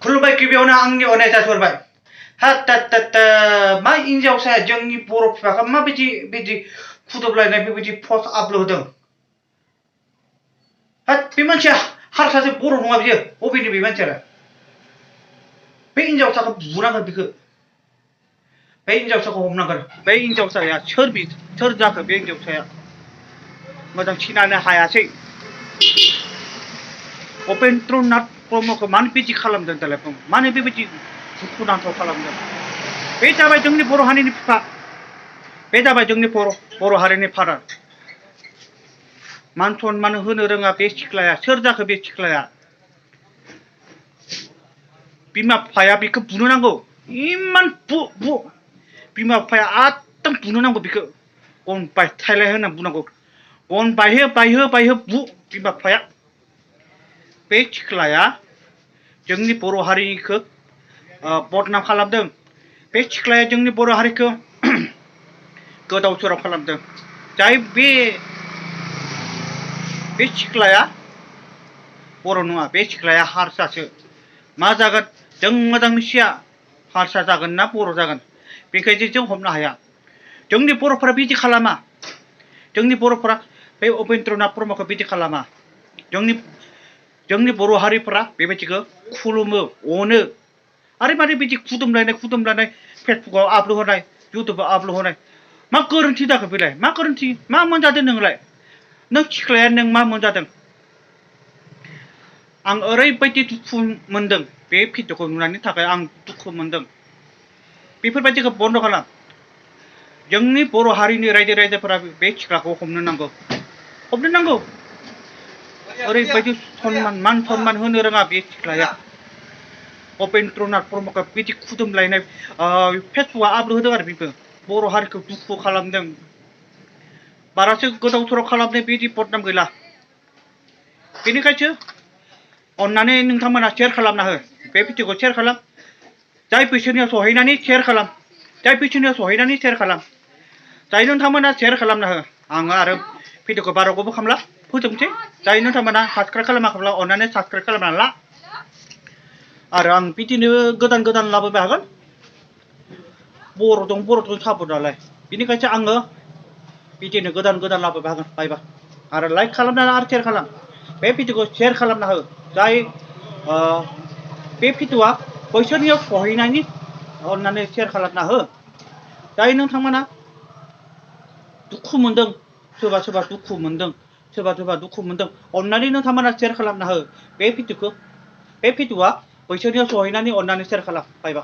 खुलुमबाय गिबियावनो आंनि अननाय जासिहरबाय मा हिनजावसाया जोंनि बर' बिफाखौ माबायदि बिदि खुदबलायनाय बेबायदि पस्ट आपल'ड होदों बे मानसिया हारसासो बर' नङा बियो बबेनि बे मानसिया बे हिनजावसाखौ बुनांगोन बेखौ बे हिनजावसाखौ हमनांगोन बे हिनजावसाया सोर जाखो बे हिनजावसाया मोजां सिनायनो हायासै उपेन्द्रनाथ ब्रह्मखौ मानो बिदि खालामदों दालाय मानो बेबायदि दुखुनांथाव खालामदों बे जाबाय जोंनि बर' हारिनि बिफा बे जाबाय जोंनि बर' हारिनि फादार मान सनमान होनो रोङा बे सिख्लाया सोर जाखो बे सिख्लाया बिमा बिफाया बेखौ बुनो नांगौ इमान बिमा बिफाया एकदम बुनो नांगौ बेखौ गन बायथायलाय होननानै बुंनांगौ गन बायहो बु बिमा बिफाया बे सिख्लाया जोंनि बर' हारिखौ बदनाम खालामदों बे सिख्लाया जोंनि बर' हारिखौ गोदाव सोराव खालामदों जाय बे सिख्लाया बर' नङा बे सिख्लाया हारसासो मा जागोन जों मोजां मिथिया हारसा जागोन ना बर' जागोन बेखायनो जों हमनो हाया जोंनि बर'फोरा बिदि खालामा जोंनि बर'फोरा बे उपेन्द्रनाथ ब्रह्मखौ बिदि खालामा जोंनि बर' हारिफोरा बेबायदिखौ खुलुमो अनो आरो माने बिदि खुदुमलायनाय फेसबुकआव आपल'ड होनाय इउटुबाव आपल'ड होनाय मा गोरोन्थि जाखो बेलाय मा गोरोन्थि मा मोनजादों नोंलाय नों सिख्लाया नों मा मोनजादों आं ओरैबायदि दुखु मोनदों बे भिडिअखौ नुनायनि थाखाय आं दुखु मोनदों बेफोरबायदिखौ बन्द' खालाम जोंनि बर' हारिनि रायजोफोरा बे सिख्लाखौ हमनो नांगौ ओरैबायदि मान सनमान होनो रोङा बे सिख्लाया उपेन्द्रनाथ ब्रह्मखौ बिदि खुदुमलायनाय फेसबुकआव आपल'ड होदों आरो बेबो बर' हारिखौ दुखु खालामदों बारासो गोदाव सोराव खालामदों बिदि बदनाम गैला बेनिखायसो अन्नानै नोंथांमोना शेयार खालामना हो बे भिडिअखौ शेयार खालाम जाय बैसोनियाव सहैनानै शेयार खालाम जाय नोंथांमोना शेयार खालामना हो आङो आरो भिडिअखौ बारा गोबाव खालामला फोजोबनोसै जाय नोंथांमोना साबस्क्राइब खालामाखैब्ला अन्नानै साबस्क्राइब खालामना ला आरो आं बिदिनो गोदान लाबोबाय हागोन बर'जों साबो नालाय बेनिखायसो आङो बिदिनो गोदान लाबोबाय हागोन बायबा आरो लाइक खालामना आरो शेयार खालाम बे भिडिअखौ शेयार खालामना हो जाय बे भिडिअआ बैसोरनियाव सहैनायनि अन्नानै शेयार खालामना हो जाय नोंथांमोना दुखु मोनदों सोरबा दुखु मोनदों अन्नानै नोंथांमोना शेयार खालामना हो बे भिडिअआ बैसोरनियाव सहैनानै अन्नानै शेयार खालाम बायबा